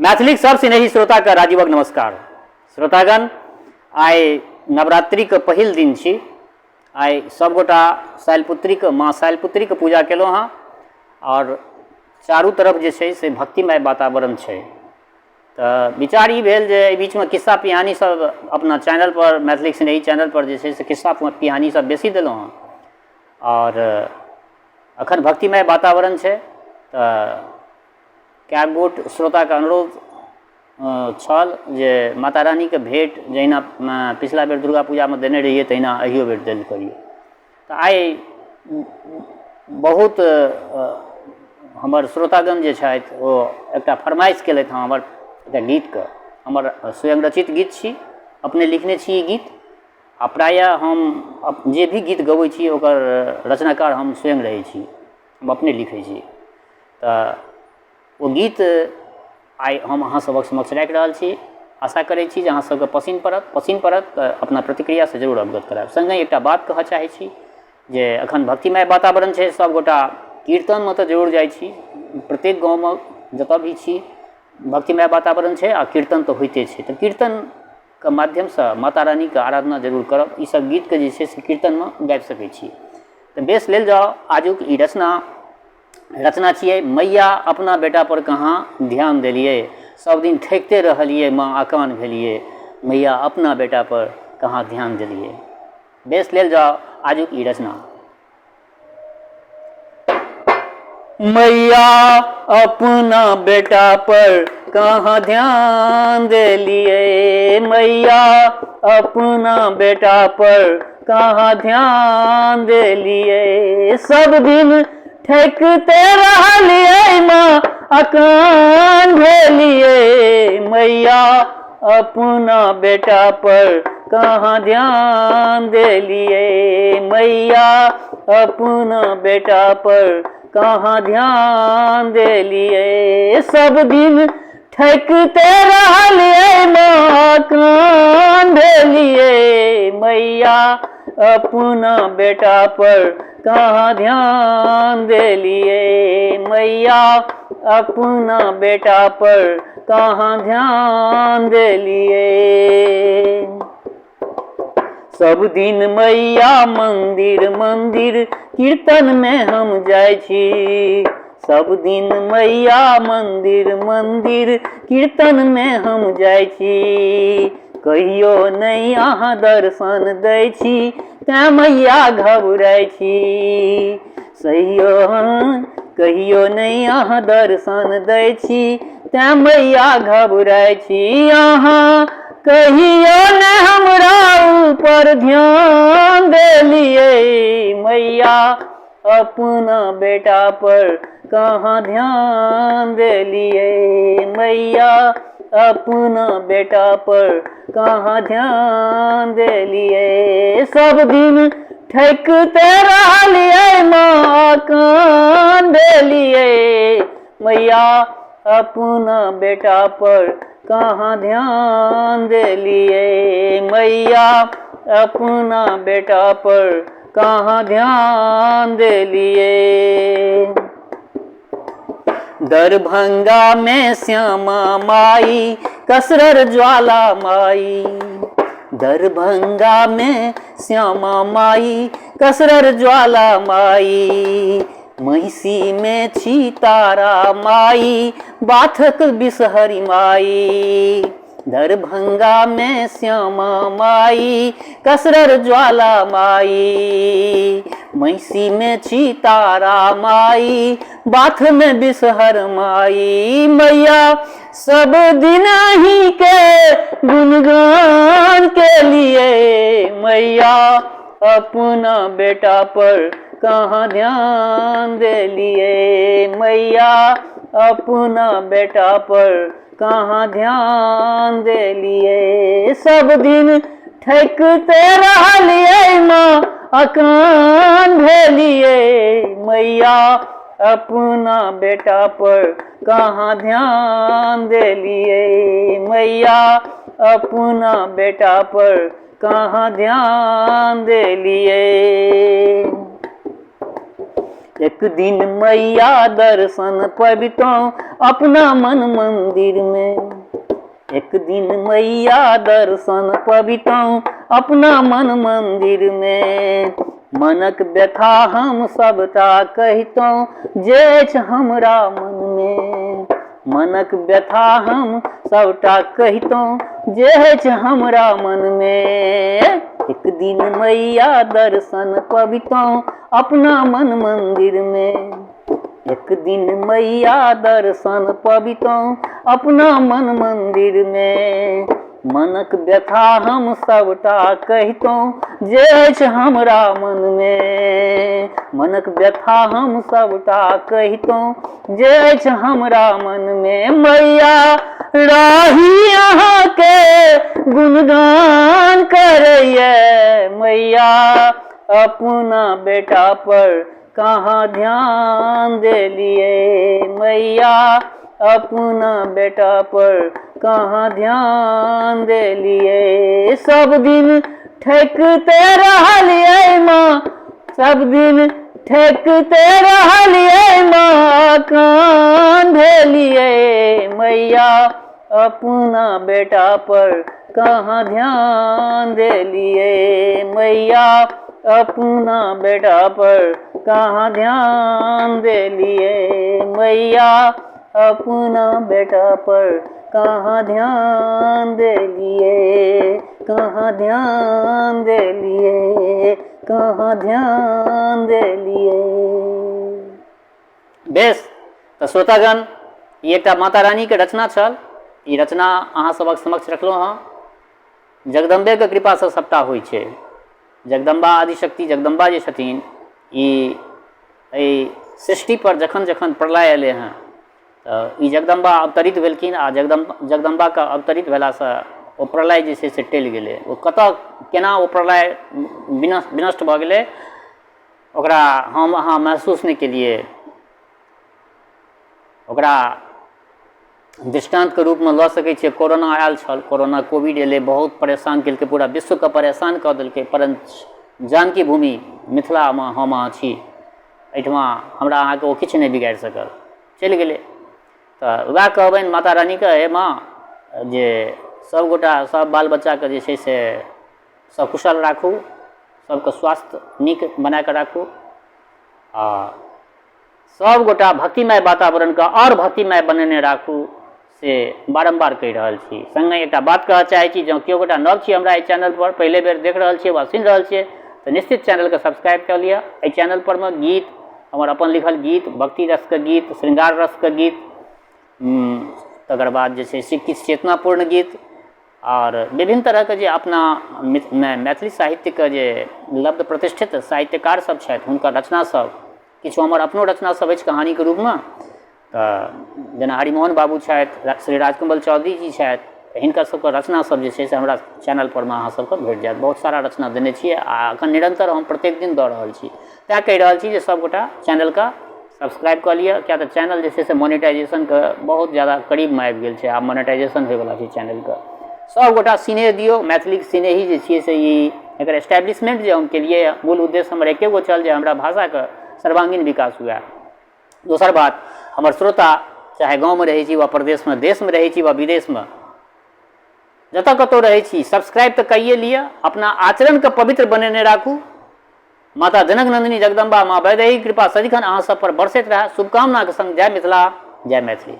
मैथिलीक सब स्नेही श्रोताके राजीवक नमस्कार। श्रोतागण, आइ नवरात्रिके पहिल दिन छी। आइ सबगोटा शैलपुत्रीके माँ शैलपुत्रीके पूजा केलहुँ हँ आओर चारू तरफ जे छै से भक्तिमय वातावरण छै। तऽ विचार ई भेल जे एहि बीचमे खिस्सा पिहानी सब अपना चैनलपर मैथिलीक स्नेही चैनलपर जे छै से खिस्सा पिहानी सब बेसी देलहुँ हँ आओर अखन भक्तिमय वातावरण छै। तऽ कए गोट श्रोताके अनुरोध छल जे माता रानीके भेँट जहिना पिछला बेर दुर्गा पूजामे देने रहियै तहिना एहियो बेर देल करियौ। तऽ आइ बहुत हमर श्रोतागण जे छथि ओ एकटा फरमाइश केलथि हँ हमर एकटा गीतके। हमर स्वयं रचित गीत छी, अपने लिखने छी ई गीत आ प्रायः हम जे भी गीत गबै छी ओकर रचनाकार हम स्वयं रहै छी, हम अपने लिखै छी। तऽ ओ गीत आइ हम अहाँ सभक समक्ष राखि रहल छी। आशा करै छी जे अहाँ सबके पसिन पड़त। पसिन पड़त तऽ अपना प्रतिक्रियासँ जरूर अवगत करायब। सङ्गहि एकटा बात कहऽ चाहै छी जे एखन भक्तिमय वातावरण छै, सबगोटा कीर्तनमे तऽ जरूर जाइ छी, प्रत्येक गाँवमे जतऽ भी छी भक्तिमय वातावरण छै आ कीर्तन तऽ होइते छै। तऽ कीर्तनके माध्यमसँ माता रानीके आराधना जरूर करब। ई सब गीतके जे छै से कीर्तनमे गाबि सकै छी। तऽ बेस लेल जाउ आजुक ई रचना। रचना छियै मैया अपना बेटा पर कहाँ ध्यान देलियै, सब दिन ठकिते रहलियै माँ अकान भेलियै, मैया अपना बेटा पर कहाँ ध्यान देलियै। बेस लेल जाउ आजुक ई रचना। मैया अपना बेटा पर कहाँ ध्यान देलियै, मैया अपना बेटा पर कहाँ ध्यान देलियै, सब दिन ठकिते रहलियै माँ अकान भेलियै, मैया अपना बेटा पर कहाँ ध्यान देलियै, मैया अपना बेटा पर कहाँ ध्यान देलियै, सब दिन ठकिते रहलियै माँ कान भेलियै, मैया अपना बेटा पर कहाँ ध्यान देलियै, मैया अपना बेटा पर कहाँ ध्यान देलियै। सब दिन मैया मंदिर मंदिर कीर्तन में हम जाइ छी, सब दिन मैया मंदिर मंदिर कीर्तन में हम जाइ छी, कहियो नहि अहाँ दर्शन दै छी तैं मैया घबराइ छी, सहियो कहियो नहि अहाँ दर्शन दै छी तैं मैया घबराइ छी, अहाँ कहियो नहि हमरा ऊपर ध्यान देलियै, मैया अपना बेटा पर कहाँ ध्यान देलियै, मैया अपना बेटा पर कहाँ ध्यान देलियै, सब दिन ठकिते रहलियै माँ कान देलियै, मैया अपना बेटा पर कहाँ ध्यान देलियै, मैया अपना बेटा पर कहाँ ध्यान देलियै। दरभंगा में श्यामा माई कसरर ज्वाला माई, दरभंगा में श्यामा माई कसरर ज्वाला माई, महिषी में छी तारा माई बाथक बिसहरी माई, दरभंगा में श्यामा माई कसरर ज्वाला माई, महिषी में छी तारा माई बाथ में बिसहर माई, मैया सब दिन ही के गुणगान के लिए, मैया अपना बेटा पर कहाँ ध्यान देलियै, मैया अपना बेटा पर कहाँ ध्यान देलियै, सब दिन ठकिते रहलियै माँ अकान भेलियै, मैया अपना बेटा पर कहाँ ध्यान देलियै, मैया अपना बेटा पर कहाँ ध्यान देलियै। एक दिन मैया दर्शन पबितहुँ अपना मन मन्दिरमे। एक दिन मैया दर्शन पबितहुँ अपना मन मन्दिरमे। मनक व्यथा हम सबटा कहितहुँ जे अछि हमरा मनमे। मनक व्यथा हम सबटा कहितहुँ जे अछि हमरा मनमे। एक दिन मैया दर्शन पबितहुँ अपना मन मन्दिरमे। एक दिन मैया दर्शन पबितहुँ अपना मन मन्दिरमे। मनक व्यथा हम सबटा कहितहुँ जे अछि हमरा मनमे। मनक व्यथा हम सबटा कहितहुँ जे अछि हमरा मनमे। मैया राही अहाँके गुणगान करैए। मैया अपना बेटा पर कहाँ ध्यान देलियै। मैया अपना बेटा पर कहाँ ध्यान देलियै। सब दिन ठकिते रहलियै माँ, सब दिन ठकिते रहलियै माँ, कान भेलियै। मैया अपना बेटा पर कहाँ ध्यान देलियै। मैया अपना बेटा पर कहाँ ध्यान देलियै। मैया अपना बेटा पर कहाँ ध्यान देलियै। कहाँ ध्यान देलियै। कहाँ ध्यान देलियै। बेस, तऽ श्रोतागण, ई एकटा माता रानीके रचना छल। ई रचना अहाँ सभक समक्ष रखलहुँ हँ। जगदम्बेके कृपासँ सभटा होइ छै। जगदम्बा आदिशक्ति जगदम्बा जे छथिन, ई एहि सृष्टिपर जखन जखन प्रलय अयलै हँ तऽ ई जगदम्बा अवतरित भेलखिन आ जगदम्बाके अवतरित भेलासँ ओ प्रलय जे छै से टलि गेलै। ओ कतऽ केना ओ प्रलय विनष्ट भऽ गेलै, ओकरा हम अहाँ महसूस नहि केलियै। ओकरा दृष्टान्तके रूपमे लऽ सकै छियै, कोरोना आयल छल, कोरोना कोविड एलै, बहुत परेशान केलकै, पूरा विश्वके परेशान कऽ देलकै। परञ्च जानकी भूमि मिथिलामे हम अहाँ छी, एहिठमा हमरा अहाँके ओ किछु नहि बिगाड़ि सकल, चलि गेलै। तऽ वएह कहबनि माता रानीके, हे माँ, जे सभगोटा सभ बाल बच्चाके जे छै से सकुशल राखू, सबके स्वास्थ्य नीक बनाकऽ राखू आ सभगोटा भक्तिमय वातावरणके आओर भक्तिमय बनेने राखू, से बारम्बार कहि रहल छी। सङ्गे एकटा बात कहऽ चाहै छी, जँ केओ गोटा नव छी हमरा एहि चैनलपर, पहिले बेर देख रहल छियै वा सुनि रहल छियै, तऽ निश्चित चैनलके सब्सक्राइब कऽ लिअ। एहि चैनलपर मे गीत, हमर अपन लिखल गीत, भक्ति रसके गीत, श्रृंगार रसके गीत, तकर बाद जे छै से किछु चेतनापूर्ण गीत आओर विभिन्न तरहके जे अपना मैथिली साहित्यके जे लब्ध प्रतिष्ठित साहित्यकार सब छथि, हुनकर रचना सब, किछु हमर अपनो रचना सब अछि कहानीके रूपमे। तऽ जेना हरिमोहन बाबू छथि, श्री राजकमल चौधरी जी छथि, हिनकर सबके रचना सब जे छै से हमरा चैनल परमे अहाँ सबके भेट जायत। बहुत सारा रचना देने छियै आ एखन निरन्तर हम प्रत्येक दिन दऽ रहल छी। तैँ कहि रहल छी जे सबगोटा चैनलके सब्सक्राइब कऽ लिअ, किएक तऽ चैनल जे छै से मोनिटाइजेशनके बहुत ज्यादा करीबमे आबि गेल छै। आब मोनिटाइजेशन होइवला छै चैनलके। सबगोटा सिनेह दियौ। मैथिलीके सिनेही जे छियै से ई एकर एस्टैब्लिशमेंट जे हम केलियै, मूल उद्देश्य हमर एके गो छल जे हमरा भाषाके सर्वांगीण विकास हुए। दोसर बात, हमर श्रोता चाहे गाँवमे रहै छी वा प्रदेशमे, देशमे रहै छी वा विदेशमे, जतऽ कतहु रहै छी, सब्सक्राइब तऽ कैये लिअ, अपना आचरणके पवित्र बनेने राखू। माता जनक नंदिनी जगदम्बा माँ वैदेही कृपा सदिखन अहाँ सब पर बरसैत रहए, शुभकामनाके संग जय मिथिला, जय मैथिली।